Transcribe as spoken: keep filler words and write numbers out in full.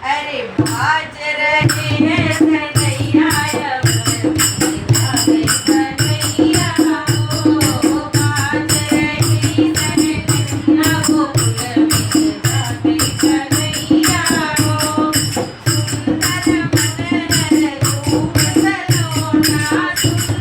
अरे बाज रहे हैं सनैया, अब सनैया हो, बाज रहे हैं सनैया, गोकुल में जावे सनैया हो। सुंदर मनहर रूप सलोना, सुंदर